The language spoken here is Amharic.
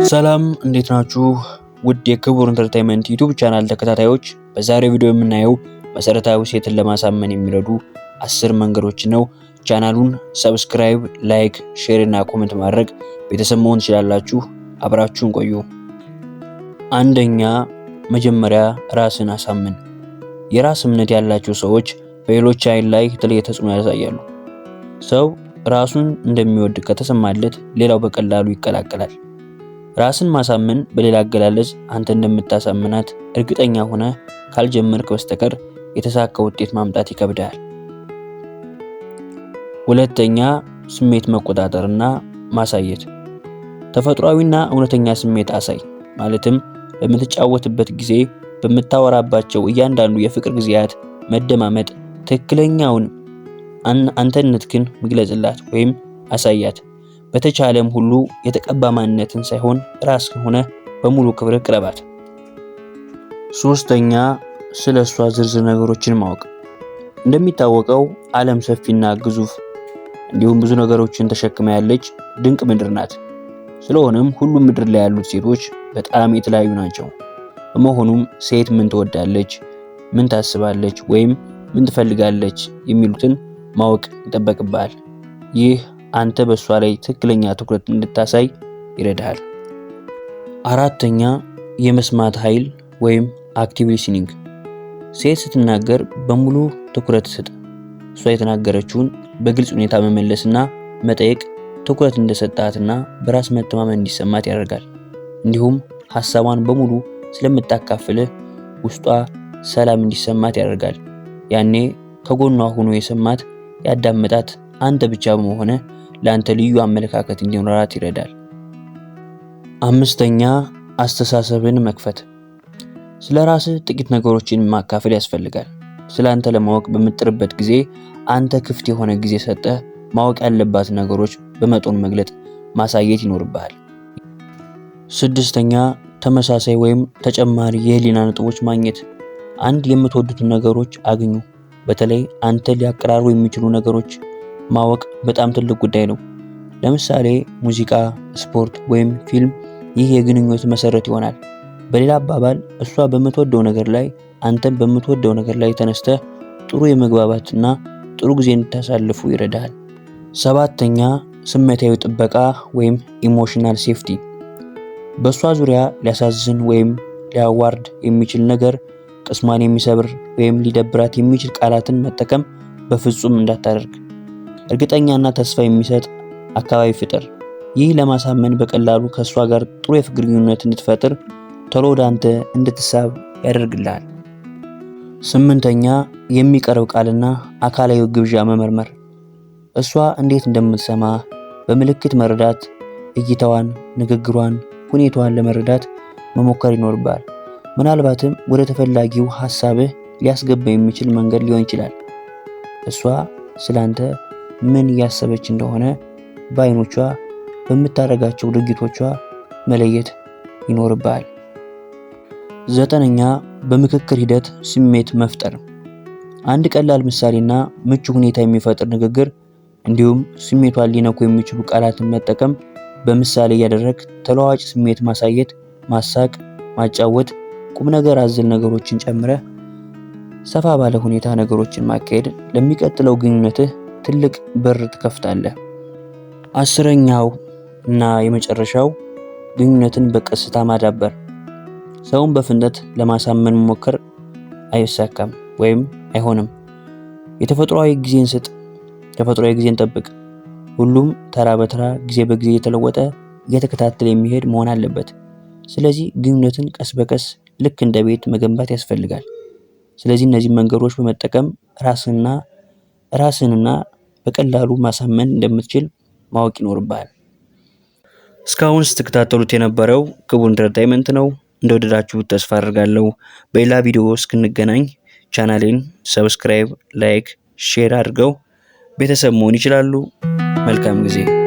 ሰላም፣ እንዴት ናችሁ? ውድ የክቡር Entertainment YouTube channel ተከታታዮች፣ በዛሬው ቪዲዮ የምናየው መሰረታዊ ሴትን ለማሳመን የሚረዱ 10 መንገዶችን ነው። ቻናሉን subscribe፣ like፣ share እና comment ማድረግ ቤተሰብ መሆን ትችላላችሁ። አብራችሁን ቆዩ። አንደኛ፣ መጀመሪያ ራስን አሳምን። የራስ እምነት ያላቸው ሰዎች በሌሎች አይን ላይ የተለየ ተጽዕኖ ያሳያሉ። ሰው ራሱን እንደሚወድ ከተሰማለት ሌላው በቀላሉ ይቀላቀላል። ራስን ማሳመን በሌላ አገላለጽ አንተ እንደምታሳምናት እርግጠኛ ሆነህ ካልጀመርክ በስተቀር የተሳካ ውጤት ማምጣት ይከብዳል። ሁለተኛ፣ ስሜት መቆጣጠርና ማሳየት። ተፈጥሯዊና እውነተኛ ስሜት አሳይ። ማለትም በምትጫወትበት ጊዜ፣ በምታወራባቸው እያንዳንዱ የፍቅር ጊዜያት መደማመጥ፣ ትክክለኛውን አንተነትህን ግለጽላት ወይም አሳያት። በተቻለም ሁሉ የተቀባ ማንነትን ሳይሆን ራስህን ሆነህ በሙሉ ክብር ቅረባት። ሶስተኛ፣ ስለ እሷ ዝርዝር ነገሮችን ማወቅ። እንደሚታወቀው ዓለም ሰፊና ግዙፍ እንዲሁም ብዙ ነገሮችን ተሸክማ ያለች ድንቅ ምድር ናት። ስለሆነም ሁሉም ምድር ላይ ያሉት ሴቶች በጣም የተለያዩ ናቸው። በመሆኑም ሴት ምን ትወዳለች፣ ምን ታስባለች ወይም ምን ትፈልጋለች የሚሉትን ማወቅ ይጠበቅብሃል። ይህ አንተ በእሷ ላይ ትክክለኛ ትኩረት እንድታሳይ ይረዳሃል። አራተኛ፣ የመስማት ኃይል ወይም active listening። ሴት ስትናገር በሙሉ ትኩረት ስጥ። እሷ የተናገረችውን በግልጽ ሁኔታ መመለስና መጠየቅ ትኩረት እንደሰጣትና በራስ መተማመን እንዲሰማት ያደርጋል። እንዲሁም ሀሳቧን በሙሉ ስለምታካፍልህ ውስጧ ሰላም እንዲሰማት ያደርጋል። ያኔ ከጎኗ ሆኖ የሰማት፣ ያዳመጣት አንተ ብቻ በመሆንህ ለአንተ ልዩ አመለካከት እንዲኖራት ይረዳል። አምስተኛ፣ አስተሳሰብን መክፈት። ስለ ራስህ ጥቂት ነገሮችን ማካፈል ያስፈልጋል። ስለ አንተ ለማወቅ በምትጥርበት ጊዜ አንተ ክፍት የሆነ ጊዜ ሰጥተህ ማወቅ ያለባት ነገሮች በመጠኑ መግለጥ፣ ማሳየት ይኖርብሃል። ስድስተኛ፣ ተመሳሳይ ወይም ተጨማሪ የህሊና ነጥቦች ማግኘት። አንድ የምትወዱትን ነገሮች አግኙ። በተለይ አንተ ሊያቀራርቡ የሚችሉ ነገሮች ማወቅ በጣም ትልቅ ጉዳይ ነው። ለምሳሌ ሙዚቃ፣ ስፖርት ወይም ፊልም። ይህ የግንኙነት መሰረት ይሆናል። በሌላ አባባል እሷ በምትወደው ነገር ላይ አንተም በምትወደው ነገር ላይ ተነስተህ ጥሩ የመግባባትና ጥሩ ጊዜ እንድታሳልፉ ይረዳሃል። ሰባተኛ፣ ስሜታዊ ጥበቃ ወይም emotional safety። በእሷ ዙሪያ ሊያሳዝን ወይም ሊያዋርድ የሚችል ነገር፣ ቅስሟን የሚሰብር ወይም ሊደብራት የሚችል ቃላትን መጠቀም በፍጹም እንዳታደርግ። እርግጠኛና ተስፋ የሚሰጥ አካባቢ ፍጠር። ይህ ለማሳመን በቀላሉ ከእሷ ጋር ጥሩ የፍቅር ግንኙነት እንድትፈጥር፣ ቶሎ ወደ አንተ እንድትሳብ ያደርግልሃል። ስምንተኛ፣ የሚቀርብ ቃልና አካላዊ ግብዣ መመርመር። እሷ እንዴት እንደምትሰማ በምልክት መረዳት፣ እይታዋን፣ ንግግሯን፣ ሁኔታዋን ለመረዳት መሞከር ይኖርብሃል። ምናልባትም ወደ ተፈላጊው ሀሳብህ ሊያስገባ የሚችል መንገድ ሊሆን ይችላል። እሷ ስላንተ ምን እያሰበች እንደሆነ በአይኖቿ፣ በምታደርጋቸው ድርጊቶቿ መለየት ይኖርብሃል። ዘጠነኛ፣ በምክክር ሂደት ስሜት መፍጠር። አንድ ቀላል ምሳሌና ምቹ ሁኔታ የሚፈጥር ንግግር እንዲሁም ስሜቷን ሊነኩ የሚችሉ ቃላትን መጠቀም፣ በምሳሌ እያደረግክ ተለዋዋጭ ስሜት ማሳየት፣ ማሳቅ፣ ማጫወት፣ ቁም ነገር አዘል ነገሮችን ጨምረህ ሰፋ ባለ ሁኔታ ነገሮችን ማካሄድ ለሚቀጥለው ግንኙነትህ ትልቅ በር ትከፍታለህ። 10ኛው እና የመጨረሻው፣ ግንኙነትን በቀስታ ማዳበር። ሰውን በፍጥነት ለማሳመን መሞከር አይሳካም ወይም አይሆንም። የተፈጥሯዊ ጊዜን ስጥ፣ ተፈጥሯዊ ጊዜን ጠብቅ። ሁሉም ተራ በተራ፣ ጊዜ በጊዜ እየተለወጠ፣ እየተከታተለ የሚሄድ መሆን አለበት። ስለዚህ ግንኙነትን ቀስ በቀስ ልክ እንደ ቤት መገንባት ያስፈልጋል። ስለዚህ እነዚህ መንገዶች በመጠቀም ራስንና በቀላሉ ማሳመን እንደምትችል ማወቅ ይኖርብሃል። እስካሁን ስትከታተሉት የነበረው ክቡር Entertainment ነው። እንደወደዳችሁት ተስፋ አድርጋለሁ። በሌላ ቪዲዮ እስክንገናኝ ቻናሌን subscribe፣ like፣ share አድርገው ቤተሰብ መሆን ይችላሉ። መልካም ጊዜ።